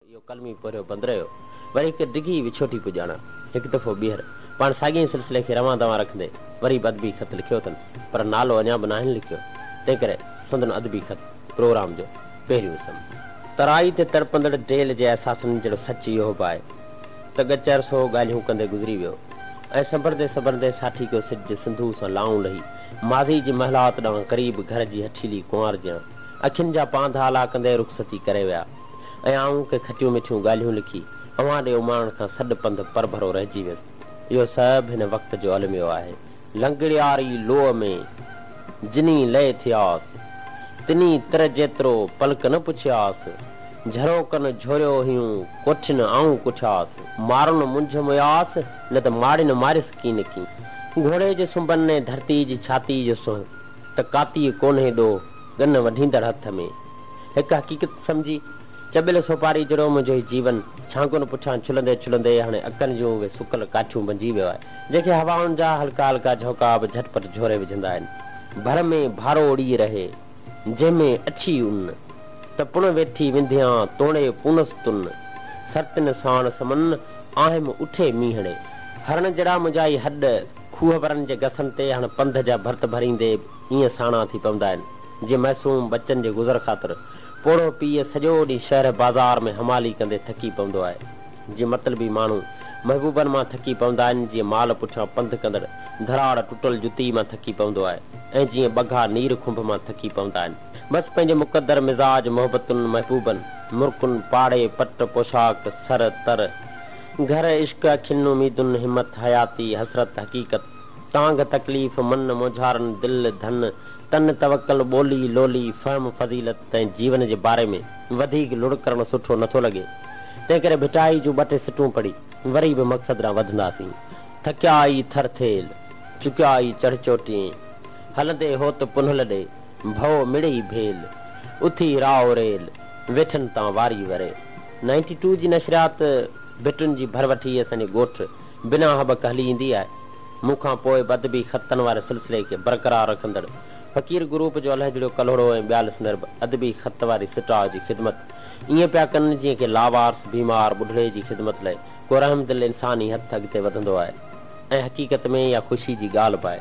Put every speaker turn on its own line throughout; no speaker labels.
اهو قلمي پورهيو بند رهيو. وري هڪ ڊگهي وڇوٽي پڄاڻان، هڪ دفعو ٻيهر پاڻ ساڳئي ئي سلسلي کي روان دوان رکندي وري به ادبي خط لکيو اٿن، پر نالو اڃا به ناهن لکيو، تنهنڪري سندن ادبي خط پروگرام جو پهريون اسم. ترائي تي تڙپندڙ ڊيل جي احساسن جهڙو سچ اهو به آهي ته ڳچ عرصو ڳالهيون ڪندي گذري ويو ۽ سنڀرندي سنڀرندي ساٺيڪو سج سنڌوء سان لائون لهي ماضي جي محلات ڏانهن غريب گهر جي هٺيلي ڪنوار جيان اکين جا پانڌ آلا ڪندي رخصتي ڪري ويا. ۽ آئون ڪي کٽيون مٺيون ڳالهيون لکي اوهان ڏي اماڻڻ کان سڏ پنڌ پرڀرو رهجي ويس. اهو سڀ هن وقت جو الميو آهي. لنگڙياري لوء ۾، جني لئه ٿياس، تني تر جيترو پلڪ نه پڇياس، جهروڪن جهوريو هيون، ڪوٺين آئون ڪٺياس، مارن منجهه مياس، نه ته ماڙين ماريس ڪين ڪين. گهوڙي جي سنبن ۽ ڌرتيء جي ڇاتيء جو سونهن ته ڪاتيء ڪونهي ڏوهه، ڳن وڍيندڙ هٿ ۾. هڪ حقيقت سمجهي، چٻيل سوپاري جهڙو منهنجو هي جيون، ڇانگن پٺيان ڇلندي ڇلندي هاڻي اڪن جون اهي سڪل ڪاٺيون بنجي ويو آهي، جنهن کي هوائن جا هلڪا هلڪا جهوڪا به جهٽ پٽ جهوري وجهندا آهن. ڀر ۾ ڀاروڙي رهي، جنهن ۾ اڇي ان، ته پڻ ويٺي ونڌيان توڻي پونس تن، سرتين ساڻ سمن، آهم اٺي مينهڙي. هرڻ جهڙا منهنجا هي هڏ، کوهه ورن جي گسن تي هاڻ پنڌ جا ڀرت ڀريندي ائين ساڻا ٿي پوندا آهن. جيئن معصوم ٻچن جي گذر خاطر پوڙهو پيء سڄو ڏينهن شهر بازار ۾ حمالي ڪندي ٿڪي پوندو آهي. جيئن مطلبي ماڻهو محبوبن مان ٿڪي پوندا آهن، جيئن مال پٺيان پنڌ ڪندڙ ڌراڙ ٽٽل جتي مان ٿڪي پوندو آهي ۽ جيئن ٻگها نير کنڀ مان ٿڪي پوندا آهن. بس پنهنجي مقدر، مزاج، محبتن، محبوبن، مرڪن، پاڙي، پٽ، پوشاڪ، سر، تر، گهر، عشق، اکين، اميدن، همت، حياتي، حسرت، حقيقت، تانگهه، تڪليف، من، مونجهارن، دل، ڌن، تن، توڪل، ٻولي، لولي، فهم، فضيلت ۽ جيون جي باري ۾ وڌيڪ لڙ ڪرڻ سٺو نٿو لڳي، تنهنڪري ڀٽائي جون ٻه ٽي سٽون پڙهي وري به مقصد ڏانهن وڌنداسين. ٿڪيا ئي ٿر ٿيل، چڪيا ئي چڙهه چوٽين، هلندي هوت پنهل ڏي، ڀؤ مڙئي ڀيل، اٿي رائو ريل، ويٺن تان واري وري. نائنٽي ٽو جي نشريات ڀٽن جي ڀر وٺي اسان جي ڳوٺ بنا هٻڪ هلي ايندي آهي. مون کان پوء به ادبي خطن واري سلسلي کي برقرار رکندڙ فقير گروپ جو الهجڙيو ڪلهوڙو ۽ ٻيا لسنر به ادبي خط واري سٽاء جي خدمت ائين پيا ڪن جيئن ڪنهن لاوارث بيمار ٻڍڙي جي خدمت لئه ڪو رحمدل انساني هٿ اڳتي وڌندو آهي ۽ حقيقت ۾ اها خوشي جي ڳالهه به آهي.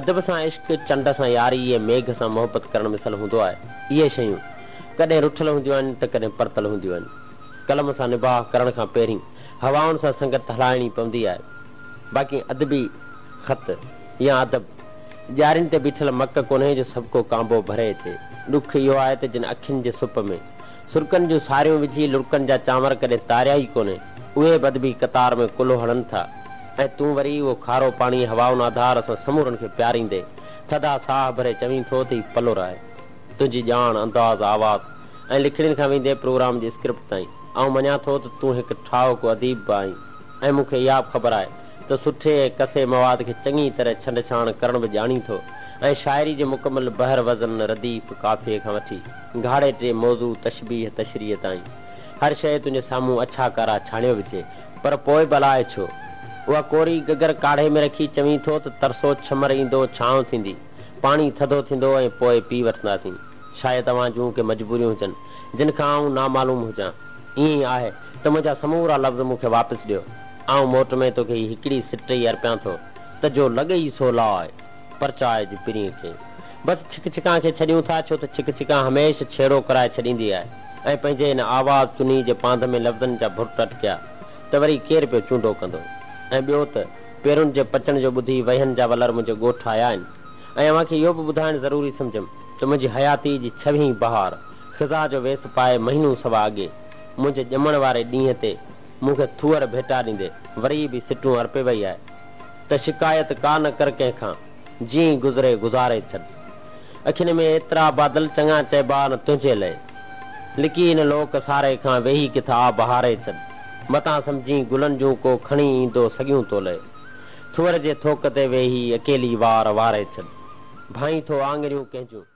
ادب سان عشق چنڊ سان ياري ۽ ميگهه سان محبت ڪرڻ مثل هوندو آهي. اهي شيون ڪڏهن رٺل هونديون آهن ته ڪڏهن پرتل هونديون آهن. قلم سان نباهه ڪرڻ کان پهرين هوائن سان سنگت هلائڻي پوندي آهي. باقي ادبي خط يا ادب ڄارين تي بيٺل مڪ ڪونهي جو سڀڪو ڪانبو ڀري اچي. ڏک اهو آهي ته جن اکين جي سپ ۾ سرڪن جون ساريون وجهي لڙڪن جا چانور ڪڏهن تاريا ئي ڪونهي، اهي به ادبي قطار ۾ ڪلهو هڻن ٿا ۽ تون وري اهو کارو پاڻي هوائن آڌار اسان سمورن کي پياريندي ٿڌا ساهه ڀري چوين ٿو ته هي پلر آهي. تنهنجي ڄاڻ، انداز، آواز ۽ لکڻين کان ويندي پروگرام جي اسڪرپٽ تائين آئون مڃان ٿو ته تون هڪ ٺاهوڪو اديب به آهين. ۽ مون کي اها به خبر آهي ته سٺي ۽ ڪسي مواد کي چڱي طرح ڇنڊ ڇاڻ ڪرڻ به ڄاڻين ٿو ۽ شاعري جي مڪمل بحر وزن، رديف، قافيي کان وٺي گهاڙيٽي، موضوع، تشبيهه، تشريح تائين هر شيء تنهنجي سامهون اڇا ڪارا ڇاڻيو وجهي پر پوء به الائي ڇو اها ڪوري گگر ڪاڙهي ۾ رکي چوين ٿو ته ترسو ڇمر ايندو ڇانو ٿيندي پاڻي ٿڌو ٿيندو ۽ پوء پي وٺنداسين شايد اوهان جون ڪي مجبوريون هجن جن کان آئون نامعلوم هجان. ائين ئي آهي ته منهنجا سمورا لفظ مون کي واپس ڏيو. آئون موٽ ۾ توکي هي هڪڙي سٽ ئي ارپيان ٿو ته جو لڳئي سو لاء، پرچائج پرينء کي. بس ڇڪ ڇڪان کي ڇڏيون ٿا ڇو ته ڇڪ ڇڪان هميشھ ڇيڙو ڪرائي ڇڏيندي آهي ۽ پنهنجي هن آواز چني جي پانڌ ۾ لفظن جا ڀرٽ اٽڪيا ته وري ڪير پيو چونڊو ڪندو ۽ ٻيو ته پيرن جي پچڻ جو ٻڌي وهين جا ولر منهنجي ڳوٺ آيا آهن ۽ اوهان کي اهو به ٻڌائڻ ضروري سمجهيم ته منهنجي حياتيء جي ڇويهين بهار خزان جو ويس پائي مهينو سوا اڳي منهنجي ڄمڻ واري ڏينهن تي مون کي ٿوهر ڀيٽا ڏيندي وري به سٽون ارپي وئي آهي ته شڪايت ڪا نه ڪر ڪنهن کان، جيئن گذري گذاري ڇڏ. اکين ۾ ايترا بادل چڱا چئبا نه تنهنجي لئه. لڪي هن لوڪ ساري کان ويهي ڪٿ آب هاري ڇڏ. متان سمجهين گلن جون ڪو کڻي ايندو سڳيون تو لئه. ٿوهر جي ٿوڪ تي ويهي اڪيلي وار واري ڇڏ. ڀانئين ٿو آڱريون ڪنهن جون.